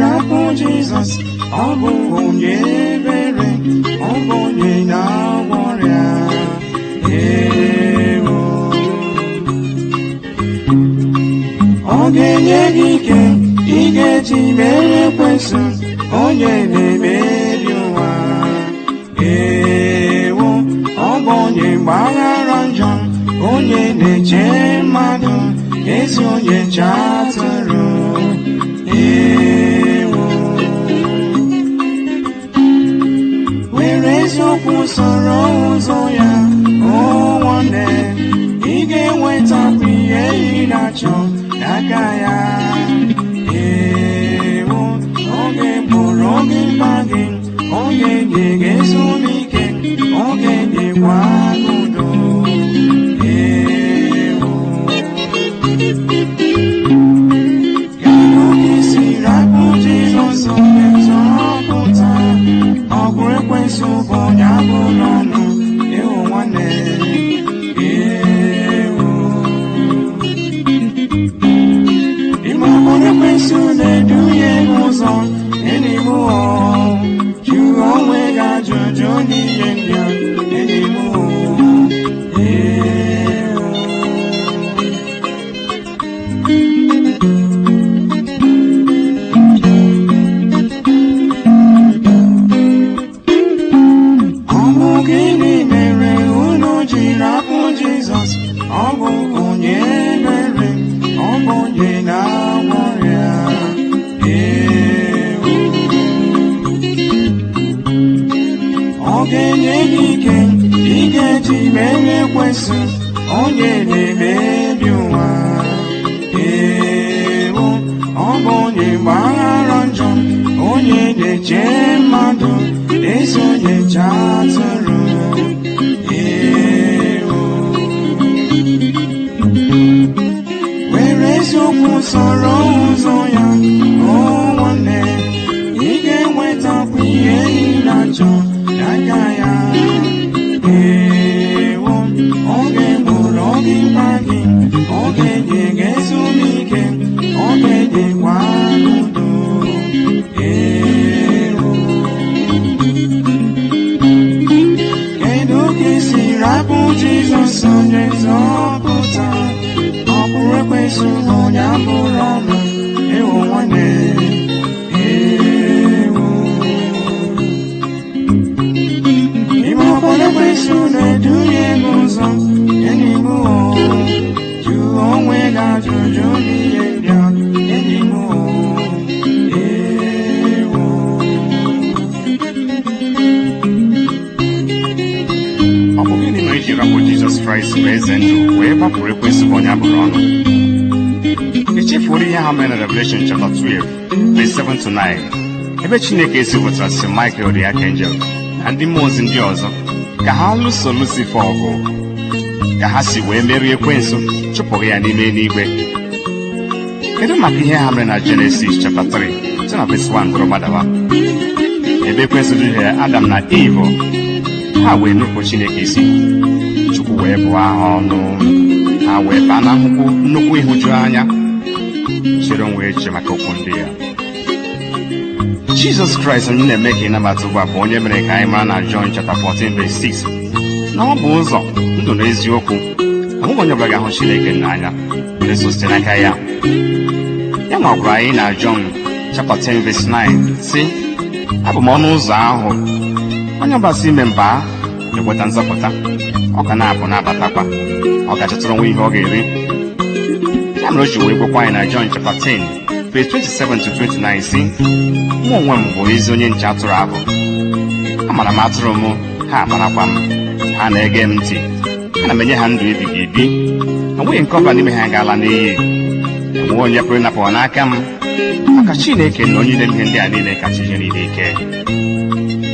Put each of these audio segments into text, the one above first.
rapụ Jizọs? Ọ bụ onye ebere, ọ bụ onye na-agwọ ọrịa. Ewo. Ọ ga-enye gị ike ị ga-eji mere ekwensu onye na-emebi ụwa. Ewo, ọ bụ onye mgbaghara njọ, onye na-eche mmadụ, ezi onye nche atụrụ. Ewo. Were eziokwu soro ụzọ ya, o nwanne, ị ga-enwetakwa ihe ị na-achọ n'aka ya. Ewo, oge mkpụrụ oge mkpa gị, ọ ga-enye gị ezumike, ọ ga-enyekwa gị udo. Ewo. Kedu ka i si rapụ Jizọs onye nzọpụta? Ọ bụ ekwensu bụ onye abụrụ ọnụ, ewo nwanne. Ewo. Ime ọbụrụ ekwensu na-eduhie gị ụzọ, enyi m o, jụọ onwe gị ajụjụ n'ihe ndị a, enyi m o. Ewo. Ọ bụ gịnị mere unu ji rapụ Jizọs? Ọ bụ onye ebere, ọ bụ onye na-agwọ ọrịa. Ewo. Ọ ga-enye gị ike ị ga-eji mere ekwensu onye na-emebi ụwa. Ewo, ọ bụ onye mgbaghara njọ, onye na-eche mmadụ, ezi onye nche atụrụ. Ewo. Were eziokwu soro ụzọ ya, o nwanne, ị ga-enwetakwa ihe ị na-achọ n'aka ya. Ewo, ọ ga-egboro gị mkpa gị, ọ ga-enye gị ezumike, ọ ga-enyekwa gị udo. Ewo. Kedu ka i si rapụ Jizọs onye nzọpụta? Ọ bụrụ ekwensu onye abụrụ ọnụ, ewo nwanne. Ewo. Ime ọbụla ekwensu na-eduhie gị ụzọ, enyi m o, jụọ onwe gị ajụjụ n'ihe ndị a, enyi m o. Ewo. Ọ bụ gịnị mere i ji rapụ Jizọs Kraịst bụ eze ndụ wee gbapụrụ ekwensu bụ onye abụrụ ọnụ? I chefuola ihe ha mere na Revelation chapter 12 verse 7 to 9, ebe Chineke zipụtara St. Michael the Archangel na ndị mmụọ ozi ndị ọzọ ka ha lụso Lucifer ọgụ, ka ha si wee merie ekwensu chụpụrụ ya n'ime eluigwe. Kedu maka ihe ha mere na Genesis chapter 3 site na verse 1 gụrụ gbadawa, ebe ekwensu duhiere Adam na Eve, ha wee nupụ Chineke isi, Chukwu wee bụọ ha ọnụ, ha wee baa na nnukwu ịhụju anya. Chere onwe eche maka okwu ndị ya. Jizọs Kraịst onye na-eme ka ịnabata ugbu a bụ onye mere ka anyị mara na John chapter 14 verse 6 na ọ bụ ụzọ, ndụ na eziokwu. Ọ bụghị onye ọbụla ga-ahụ Chineke n'anya na-eso site n'aka ya. Ya nwakwara anyị na John chapter 10 verse 9 sị, abụ m ọnụ ụzọ ahụ, onye ọbụla si ime mba ga-enweta nzọpụta, ọ ga na-apụ na-abatakwa, ọ ga-achọtara onwe ihe ọ ga-eri. Ya mere o ji wee gwekwa anyị na John chapter 10 verse 27 to 29 sị, mụ onwe m bụ ezi onye nche atụrụ ahụ, amara m atụrụ m, ha amarakwa m, ha na-ege m ntị, ana m enye ha ndụ ebighị ebi, enweghị nke ọbụla n'ime ha gaala n'iyi, enweghị onye pụrụ ịnapụ ha n'aka m, maka Chineke na onye na-eme ihe ndị a niile kacha ihe niile ike.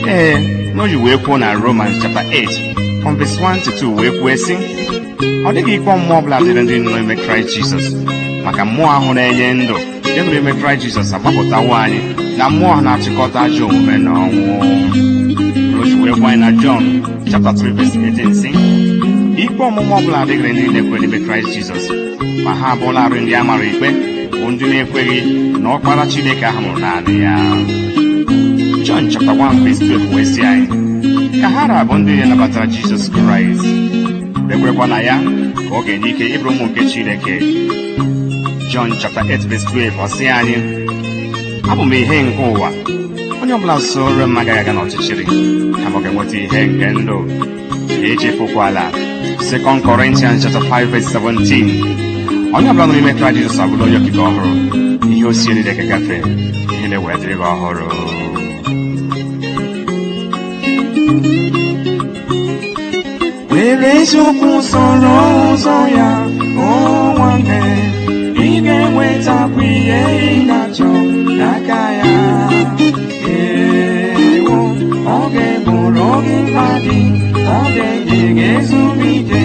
Ee, na o ji wee kwuo na Romans chapter 8 from verse 1 to 2 wee kwuo sị, ọ dịghị ikpe ọmụma ọbụla dịrị ndị nọ n'ime Kraịst Jizọs, maka mmụọ ahụ na-enye ndụ nke nọ n'ime Kraịst Jizọs agbapụtawo anyị na mmụọ ahụ na-achịkọta ajọ omume na ọnwụ. O ji wee gwa anyị na John chapter 3 verse 18 sị, ikpe ọmụma ọbụla adịghịrị ndị niile kwere n'ime Kraịst Jizọs, ma ha abụọlarị ndị a mara ikpe. bụ ndị na-ekweghị na ọkpara Chineke ahụ mụrụ naanị ya. John chapter 1 verse 12 wee sị anyị ka ha ra bụ ndị nabatara Jizọs Kraịst ekwerekwa na ya ka ọ ga-enye ike ịbụrụ ụmụ nke Chineke. John chapter 8 verse 12 ọ sị anyị, abụ m ihe nke ụwa, onye ọbụla soro m agaghị aga n'ọchịchịrị, kama ọ ga-enweta ihe nke ndụ. Echefukwala 2 Corinthians chapter 5 verse 17, onye ọbụla nọ n'ime Kraịst Jizọs abụla onye okike ọhụrụ, ihe ochie niile ga-agafe, ihe na-ewe dịrị gị ọhụrụ. Were eziokwu soro ụzọ ya, o nwanne, ị ga-enwetakwa ihe ị na-achọ n'aka ya. Ewo, ọ ga-egboro gị mkpa gị, ọ ga-enye gị ezumike,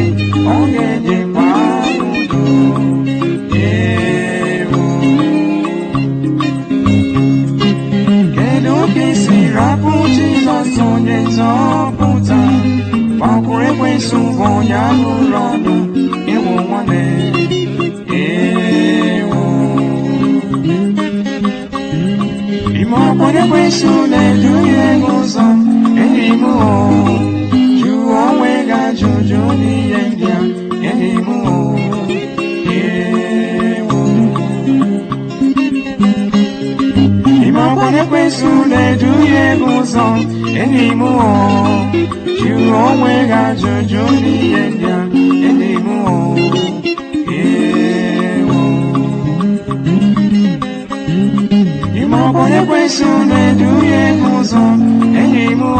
ọ ga-enyekwa udo. Ewo. Kedu ka i si rapụ Jizọs onye nzọpụta? Gbakwuru ekwensu bụ onye abụrụ ọnụ, ewo nwanne, ewo. Ime ọkpọrọ ekwensu na-eduhie gị ụzọ, enyi m o, jụọ onwe gị ajụjụ n'ihe ndị a, enyi m o, ewo. Ime ọkpọrọ ekwensu na-eduhie gị ụzọ, enyi m o, jụọ onwe gị ajụjụ n'ihe ndị a, enyi m o, ewo. Ime ọkpọrọ ekwensu na-eduhie gị ụzọ, enyi m o,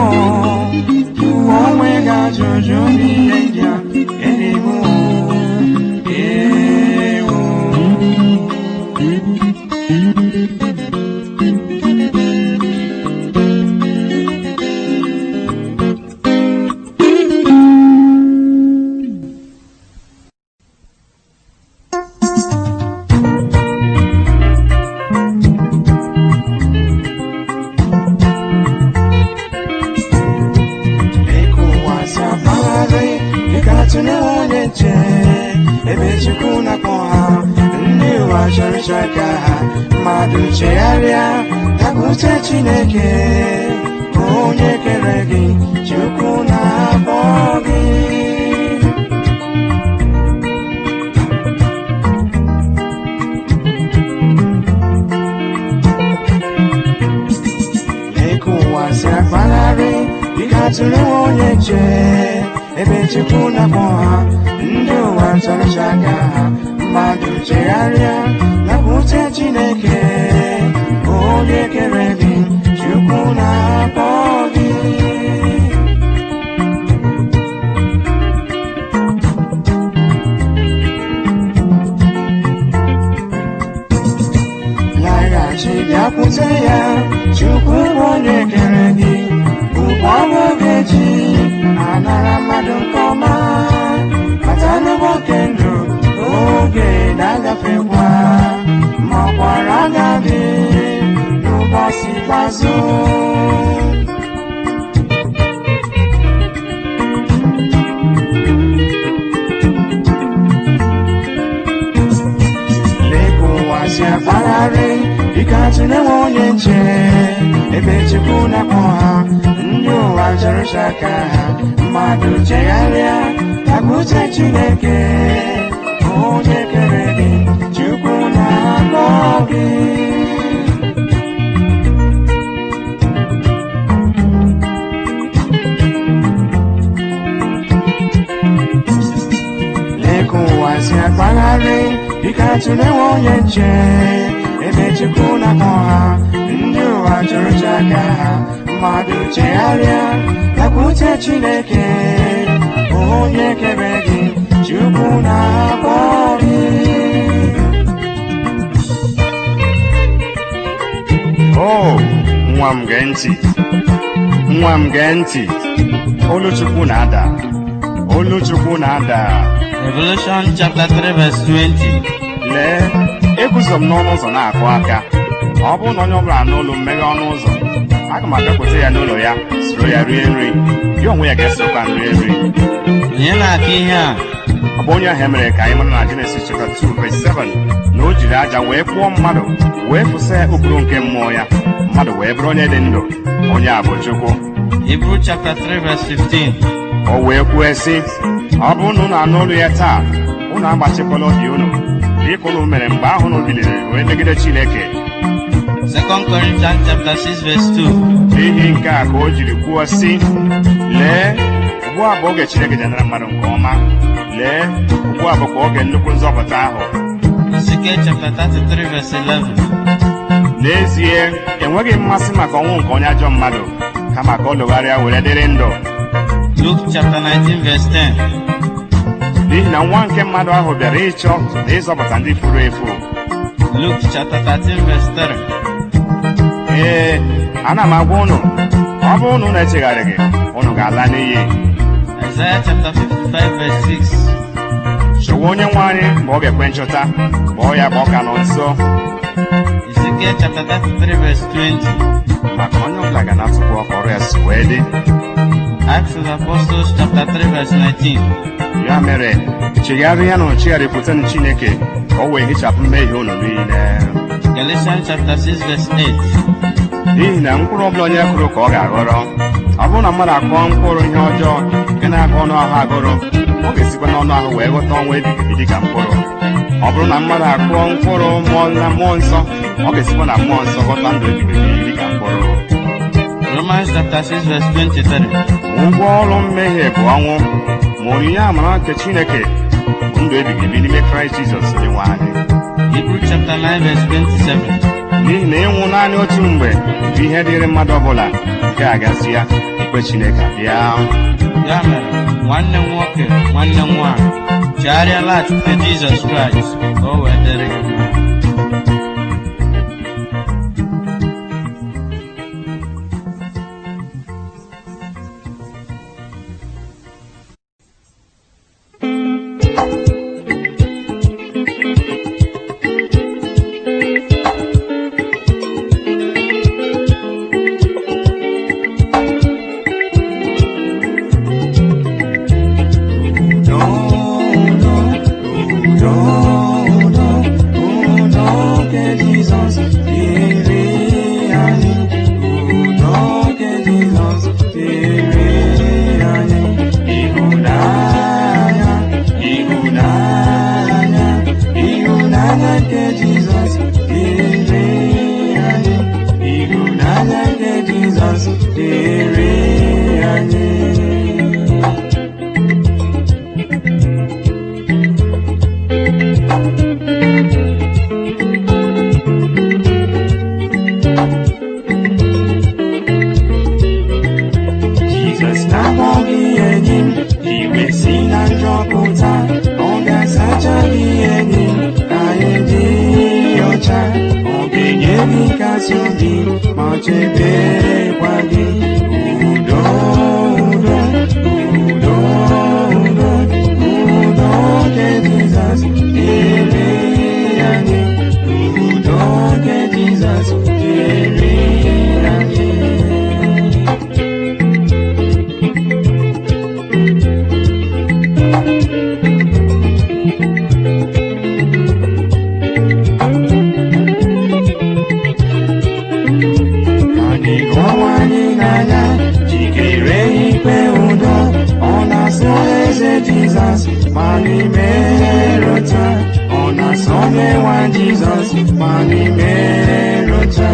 jụọ onwe gị ajụjụ n'ihe ndị a, enyi m o, ewo. Eke ụwa si akpagharị dịka atụle onye nche, ebe Chukwu na-akpọ ha, ndị ụwa chọrọ ịchọ aka ha, mmadụ chegharịa, dakwute Chineke, onye kere gị, Chukwu na-akpọ gị. Eke ụwa si akpagharị dịka atụle onye nche, ebe Chukwu na-akpọ ha, ndị ụwa chọrọ ịchọ aka ha, mmadụ chegharịa, nakwute Chineke, onye kere gị, Chukwu na-akpọ gị. Laghachi bịakwute ya, Chukwu bụ onye kere gị, ụgwọ ọrụ ga-eji anara mmadụ nke ọma, bata n'ụgbọ nke ndụ, oge na-agafekwa, ma ọkwara ga-adị n'ụbọchị ikpeazụ. Lee ka ụwa si akpagharị dịka atụ na-enwe onye nche, ebe Chukwu na-akpọ ha, ndị ụwa chọrọ ịchọ aka ha, mmadụ chegharịa, dakwute Chineke, onye kere gị, Chukwu na-akpọ gị. Lee ka ụwa si akpagharị dịka atụ na-enwe onye nche, ebe Chukwu na-akpọ ha, ndị ụwa chọrọ ịchọ aka ha, mmadụ chegharịa, dakwute Chineke, onye kere gị, Chukwu na-akpọ gị. O nwa m gee ntị, nwa m gee ntị, olu Chukwu na-ada, olu Chukwu na-ada. Revelation chapter 3 verse 20. Lee, eguzo m n'ọnụ ụzọ na-akụ aka. Ọ bụrụ na onye ọbụla n'ụlọ m meghee ọnụ ụzọ, aga m abịakwute ya n'ụlọ ya, soro ya rie nri, ya onwe ya ga-esokwa m rie nri. Onye na-akụ ihe a? Ọ bụ onye ahụ emere ka anyị mara na Genesis chapter 2 verse 7 na o jiri aja wee kpụọ mmadụ, wee fụsa ụkpụrụ nke mmụọ ya, mmadụ wee bụrụ onye dị ndụ. Onye a bụ Chukwu. Hebrew chapter 3 verse 15. O wee kwuo sị, ọ bụrụ na unu anụ olu ya taa, unu agbachikwala obi unu dịka unu mere mgbe ahụ unu biliri wee megide Chineke. 2 Corinthians chapter 6 verse 2. N'ihi nke a ka o jiri kwuo sị, lee, ugbu a bụ oge Chineke ji anara mmadụ nke ọma. Lee, ugbu a bụkwa oge nnukwu nzọpụta ahụ. Ezekiel chapter 33 verse 11. N'ezie, enweghị mmasị maka ọnwụ nke onye ajọ mmadụ, kama ka ọ lụgharịa were dịrị ndụ. Luke chapter 19 verse 10. N'ihi na nwa nke mmadụ ahụ bịara ịchọ na ịzọpụta ndị furu efu. Luke chapter 13 verse 3. Ee, ana m agwa unu, ọ bụrụ na unu echegharịghị, unu ga-ala n'iyi. Isaiah chapter 55 verse 6. Chọwa onye nwe anyị ma ọ ga-ekwe nchọta, kpọọ ya ma ọ ka nọ nso. Ezekiel chapter 33 verse 20. Maka onye ọbụla ga na-atụpụ ọka ọrụ ya si wee dị. Acts of the Apostles chapter 3 verse 19. Ya mere, chegharịa na chegharịpụtanụ Chineke ka o wee hichapụ mmehie unu niile. Galatians chapter 6 verse 8. N'ihi na mkpụrụ ọbụla onye kụrụ ka ọ ga-aghọrọ. Ọ bụrụ na mmadụ akụọ mkpụrụ ihe ọjọọ nke na-agụ ọnụ ahụ agụrụ, ọ ga-esikwa n'ọnụ ahụ wee ghọta ọnwa ebighị ebi dịka mkpụrụ. Ọ bụrụ na mmadụ akụọ mkpụrụ mmụọ na mmụọ nsọ, ọ ga-esikwa na mmụọ nsọ ghọta ndụ ebighị ebi dịka mkpụrụ. Romans chapter 6 verse 23. Ụgwọ ọrụ mmehie bụ ọnwụ, ma onyinye amara nke Chineke bụ ndụ ebighị ebi n'ime Kraịst Jizọs Onyenwe anyị. Hebrew chapter 9 verse 27. N'ihi na ịnwụ naanị otu mgbe bụ ihe dịrị mmadụ ọbụla, nke a gasịa, ikpe Chineke abịa. Ya mere, nwanne m nwoke, nwanne m nwaanyị, chegharịa laghachite Jizọs Kraịst ka o wee dịrị gị mma. Jizọs na-akpọ gị enyi m, iwe si na njọpụta, ọ ga-asacha gị enyi m, ka anyị dị ọcha, ọ ga-enye gị nkasi obi ma chebekwa gị. Udo, udo, udo, udo, udo nke Jizọs dịrị anyị, udo nke Jizọs dịrị anyị. Anyị gụọ anyị n'anya, jikere ikpe udo, ọ na-asọ eze Jizọs ma n'ime rota, ọ na-asọ onye nwa Jizọs ma n'ime rota.